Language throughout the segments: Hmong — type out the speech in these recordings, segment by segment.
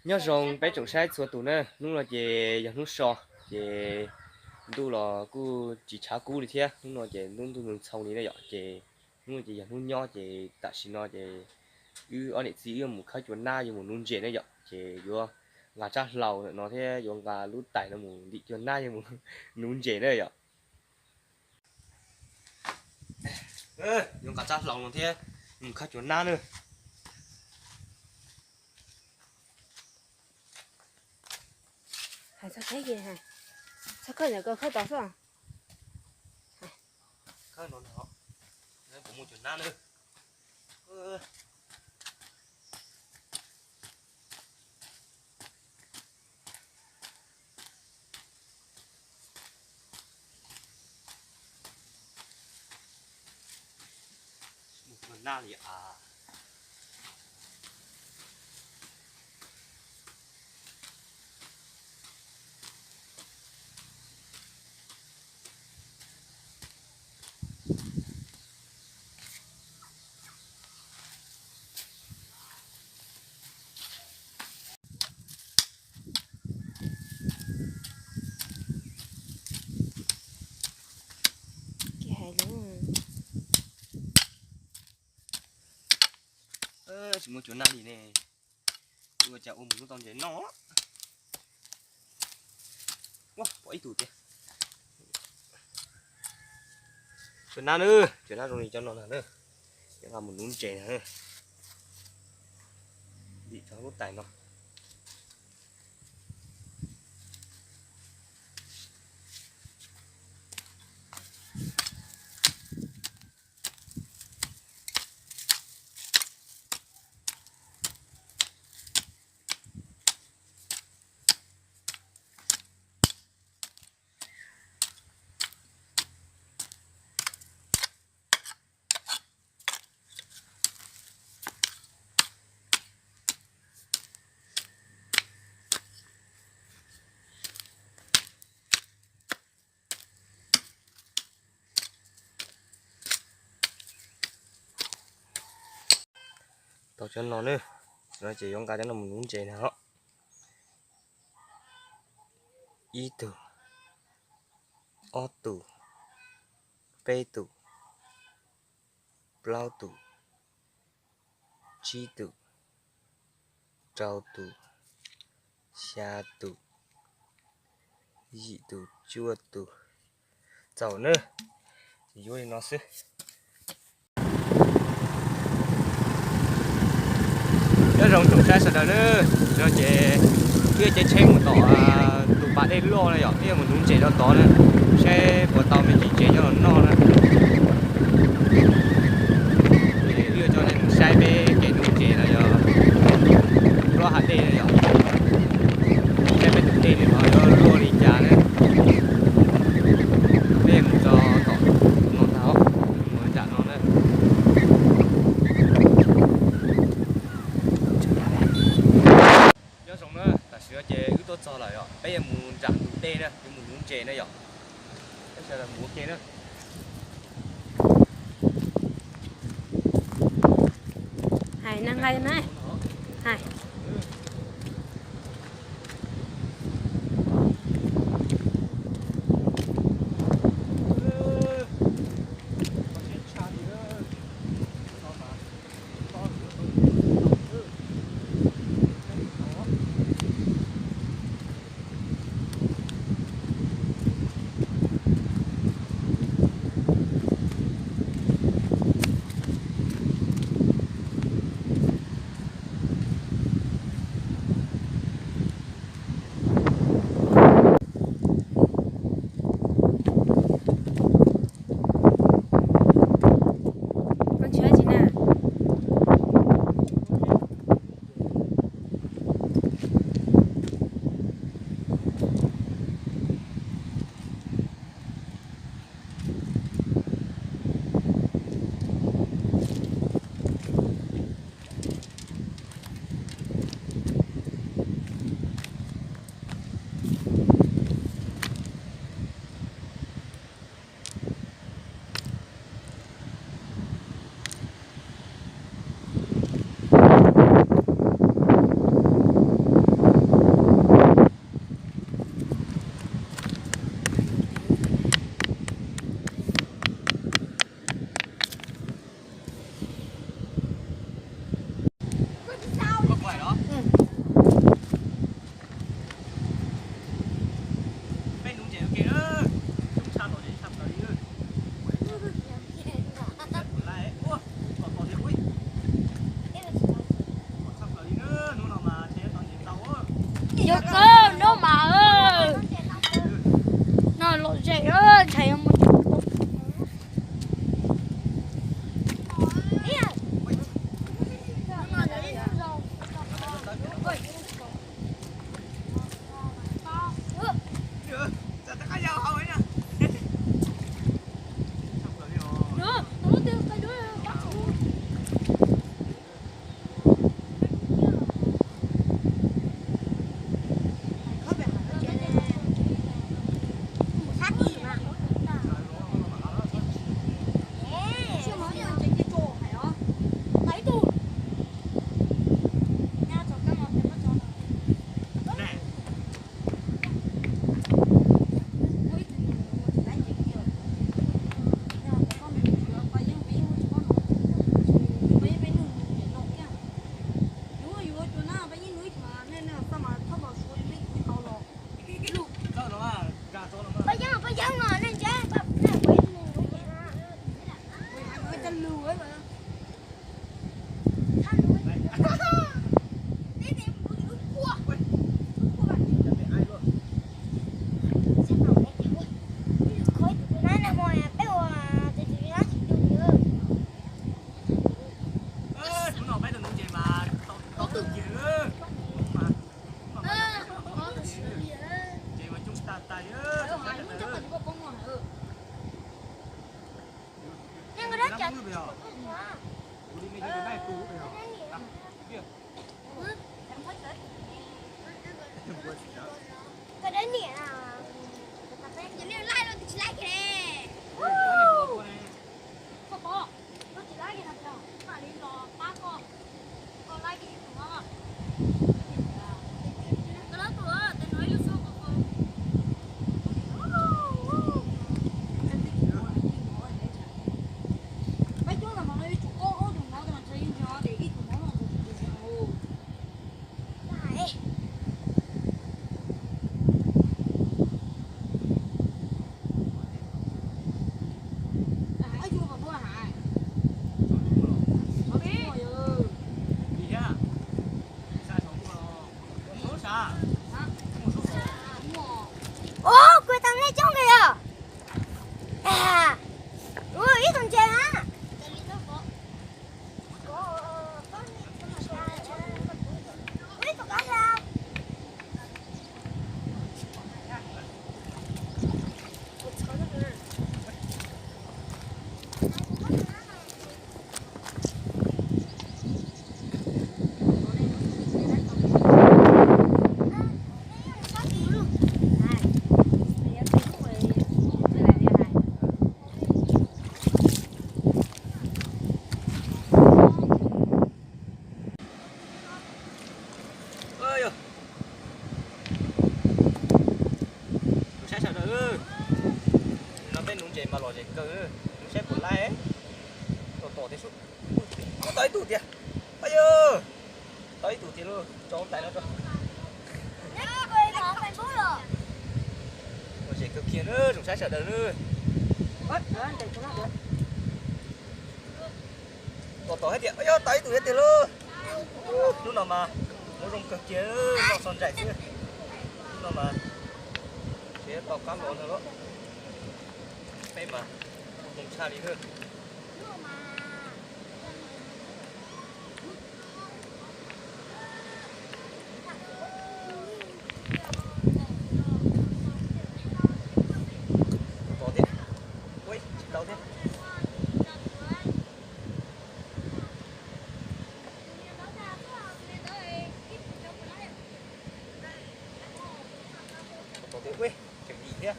Nyob zoo peb tsoom saib txhua tus na, hnub no ces yog hnub so, ces ntuj los kuj tsis tshav kub li thiab, hnub no ces ntuj ntuj nyoog txhoo li na yom, ces hnub no ces yog hnub nyob ces tam sim no ces wb ob niam txiv wb yuav mus khawb cua nab yuav mus nuv ntses na yom, ces yuav nqa tsab hlau ntawm no thiab yuav nqa lub tais no mus ntim cua nab yuav mus nuv ntses na yom. Yuav nqa tsab hlau no thiab mus khawb cua nab na. Hais txog teb ces hais, txog khawb ntawm ko khawb tod xwb. Khawb no, puas muaj cua nab na. Mus cua nab li as. Tsis muaj cua nab li ne. Ua cas ua mus hnub tau ntses noj. Ua pom ib tug tiag. Cua nab na, cua nab zoo li cov no na, cov nqa mus nuv ntses na. Ntim cov lub tais no. Tau cov no na, no ces yuav nqa cov no mus nuv ntses na. Ib tug, ob tug, peb tug, plaub tug, tsib tug, rau tug, xya tug, yim tug, cuaj tug. Txaus na, ces yuav li no xwb. Nyob zoo tsoom saib sawv daws na, no ces wb caij tsheb mus tom tus pas dej loj na yom, wb yuav mus nuv ntses rau tod na, saib puas tau me ntsis ntses coj los noj na. Wb yuav coj nej mus saib peb kev nuv ntses los yog plob hav dej na yom, saib peb tus dej no yuav luaj li cas na. Peb mus txog tom no ntag, mus nram no na. Nyob zoo na, tam sim no ces wb tuaj txog lawm yom, peb yuav mus nram tus dej na, yuav mus nuv ntses na yom. Peb sawv daws mus ua ke na. Hais na, nqa na. Hais. Yog koj no mas, no lom zem ntshai mus. Ua kuv tau nej coob nkaus yog. Ua ib tug ntses na. Saib sawv daws, no tej nuv ntses mas lom zem kawg, nws saib puas laib. Tom tom tias, tau ib tug tiag, yog tau ib tug tiag lauj, tso tais no tso. Lom zem kawg kiag na, zoo saib sawv daws na. Tom tom hais tias, yog tau ib tug tiag lauj. Hnub no mas muaj zoo kawg kiag, noj txog ntsaim xwb. Hnub no mas tsis tau qab los no lauj. Peb mas zoo tshaj li na. Tom thiab, ua tsis tau thiab. Tom thiab, ua tseem dim thiab.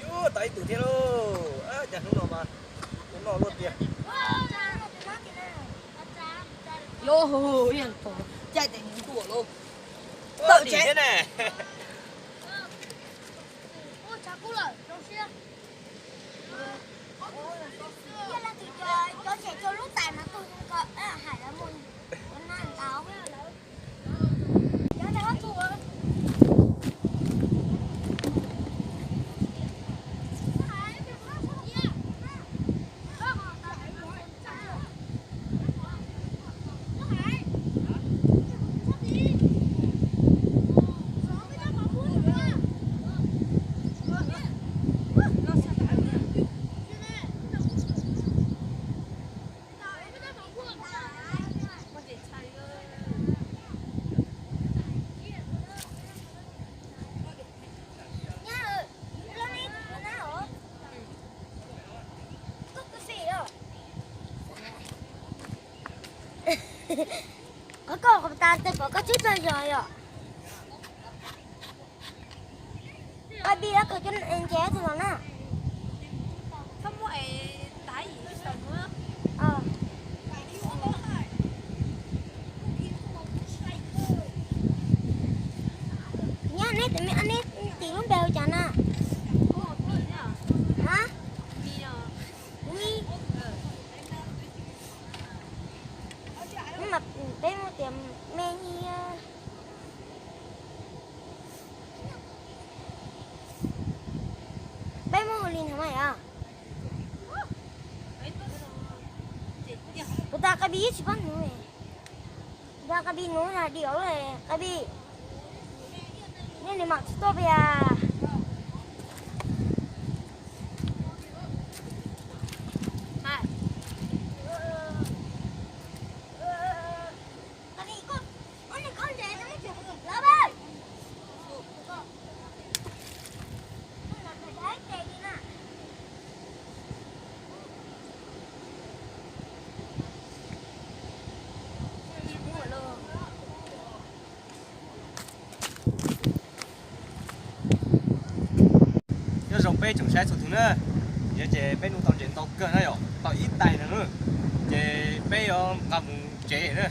Yus, tau ib tug thiab lauj. Cas hnub no mas ua noj luaj tiag. Yus, caij tes mus tuaj lauj. Tawm dim thiab ne. Qhov koj qhov tas tes pom koj tib tag zog yom. Abi, koj cov ntses tag los na. Nyob neb tus me, neb tim lub npe hu cas na? A, Mi. Mas peb muab tias Me Nyiaj. Peb muab hu li ntawd mas yom. Puas tas Qabi tsis paub nuv? Puas tas Qabi nuv na, diam lawm Qabi. Nej nws mam tsis tuaj pes a. Nyob zoo peb tsoom saib txhua tus na, yog ces peb nuv tau ntses ntau kawg na yom, tau ib tais no na, ces peb yuav nqa mus tsev na.